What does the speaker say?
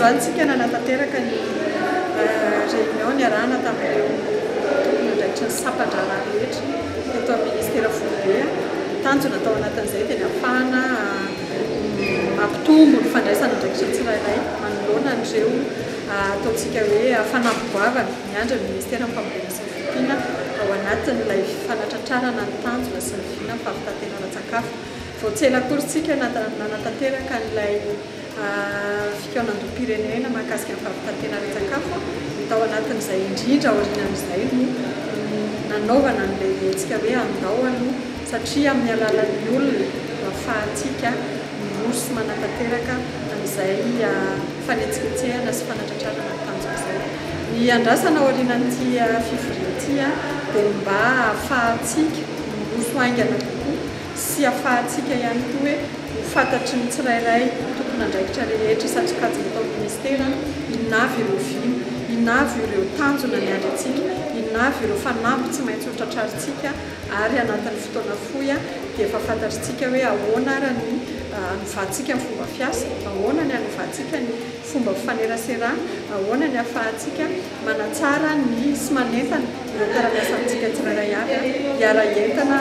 Androany isika nanatanteraka ny réunion niarahana tamin'ireo tompon'andraikitry ny sampan-draharaha rehetra teto amin'ny Ministera Foibe. Ny tanjona tao anatin'izay dia ny hahafahana mampitombo ny fandraisana andraikitra tsirairay manoloana an'ireo ataontsika hoe fanamby goavana miandry ny Ministeran'ny Fambolena sy ny Fiompiana ao anatin'ilay fanatratrarana ny tanjona sy ny vina amin'ny fahavitan-tena ara-tsakafo. Vao tsy ela akory isika nanatanteraka an'ilay fikaonandoham-pirenena mahakasika ny fahavitan-tena ara-tsakafo, dia tao anatin'izay indrindra aorianan'izay no nanaovana an'ilay hetsika hoe andao aloha satria amin'ny alalan'ny olona no ahafahantsika miroso sy manatanteraka an'izay fanetsiketsehana sy fanatratrarana ny tanjona izay. Ny andrasana aorianan'ity fivoriana ity dia ny mba ahafahantsika miroso haingana kokoa sy ahafahantsika ihany koa hoe ho fantatry ny tsirairay tompon'andraikitra rehetra isan-tsokajiny tao amin'ny Minisitera inona avy ireo vina, inona avy ireo tanjona miandry antsika, inona avy ireo fanamby tsy maintsy ho tratrarintsika ary anatin'ny fotoana fohy dia efa fantatritsika hoe ahoana ary ny hanovantsika ny fomba fiasa, ahoana ny hanovantsika ny fomba fifaneraserana, ahoana ny ahafahantsika manatsara ny sy manentana ireo mpiara-miasa amintsika tsirairay avy hiara-hientana